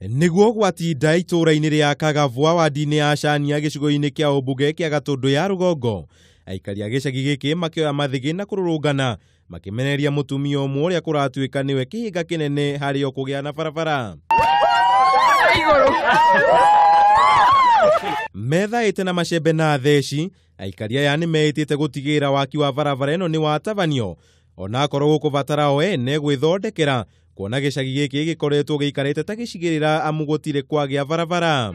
Nĩguo gwatinda itũũra-inĩ rĩa Kagavwa wadi-inĩ ya Cania gĩcigo-inĩ kĩa ũmbunge kĩa Gatũndũ ya rũgongo, aikari a gĩcagi gĩkĩ makĩoya mathĩgĩ na kũrũrũngana makĩmenereria mũtumia ũmwe ũrĩa kũratuĩka nĩwe kĩhĩnga kĩnene harĩ o kũgĩa na barabara. Methaĩte na macembe na theci, aikari aya nĩmeĩtĩte gũtigĩrĩra waki wa barabara ĩno nĩ watabanio onakorwo gũkũbatara o ene gwĩthondekera kuona gĩcagi gĩkĩ gĩkoretwo gĩikarĩte ta gĩcigĩrĩra amu gũtirĩ kwagĩa barabara.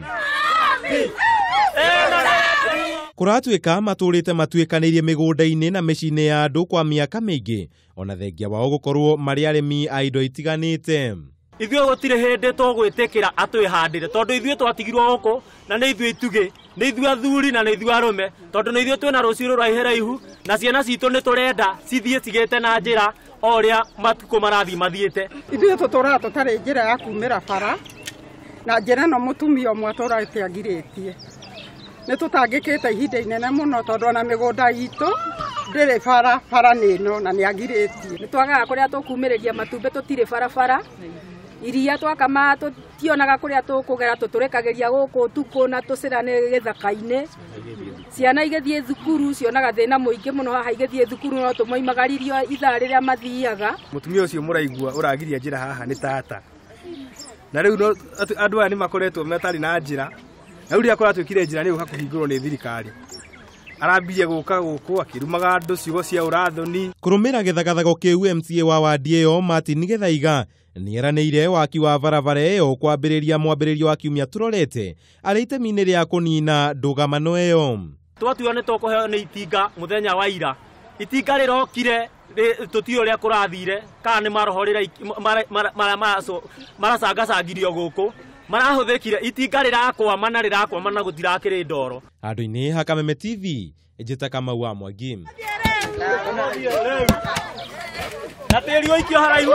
Kũratuĩka matũrĩte matuĩkanĩirie mĩgũnda-inĩ na mĩciĩ-inĩ ya andũ kwa mĩaka mĩingĩ ona thengia wao gũkorwo marĩ arĩmi a indo itiganĩte. Ithuĩ gũtirĩ hĩndĩ tũgwĩtĩkĩra atwĩhandĩre tondũ ithuĩ twatigirwo gũkũ na nĩ ithuĩ itugĩ, nĩ ithuĩ athuri na nĩ ithuĩ arũme, tondũ nĩ ithuĩ twĩna rũciũ rũraihu na ciana citũ nĩ tũrenda cithiĩ cigĩte na njĩra o ũrĩa matukũ marathiĩ mathiĩte. Ithuĩ tũtũraga tũtarĩ njĩra ya kumĩra bara na njĩra ĩno mũtumia ũmwe atũrĩte angirĩtie. Nĩ tũtangĩkĩte ihinda inene mũno tondũ ona mĩgũnda itũ ndĩrĩ bara, bara nĩ ĩno na nĩ angirĩtie. Nĩ twagaga kũrĩa tũkumĩrĩria matumbĩ, tũtirĩ barabara. Iria twakama tũtionaga kũrĩa tũkũgera, tũtũrĩkagĩria gũkũ ũtukũ na tũcĩra nĩ gĩthaka-inĩ. Ciana igĩthiĩ thukuru cionaga thĩna mũingĩ mũno haha igĩthiĩ thukuru no tũmoimagaririo ithaa rĩrĩa mathiaga. Mũtumia ũcio mũraigua ũragiria njĩra haha nĩ tata. Na rĩu andũ aya nĩ makoretwo matarĩ na njĩra. Na rĩu rĩrĩa kũratuĩkire njĩra nĩ gũka kũhingũrwo nĩ thirikari. Arambirie gũka gũkũ akĩrumaga andũ ciugo cia ũrathoni. Kũrũmĩra gĩthagathago kĩu MCA wa wadi ĩyo Martin Gĩthaiga nĩeranĩire waki wa barabara ĩyo kwambĩrĩria mwambĩrĩrio wa kiumia tũrorete arĩ itemi-inĩ rĩa kũnina ndũgamano ĩyo. Twatua nĩ tũkũheo nĩ itinga mũthenya wa ira. Itinga rĩrokire tũtiũĩ ũrĩa kũrathire kana nĩ maroho maracangacangirio gũkũ marahũthĩkire itinga rĩrakwama na rĩrakwama na gũtirakĩrĩ ndoro. Handũ-inĩ ha Kameme TV njĩta Kamau wa Mwangi. Na tĩri ũikio haraihu.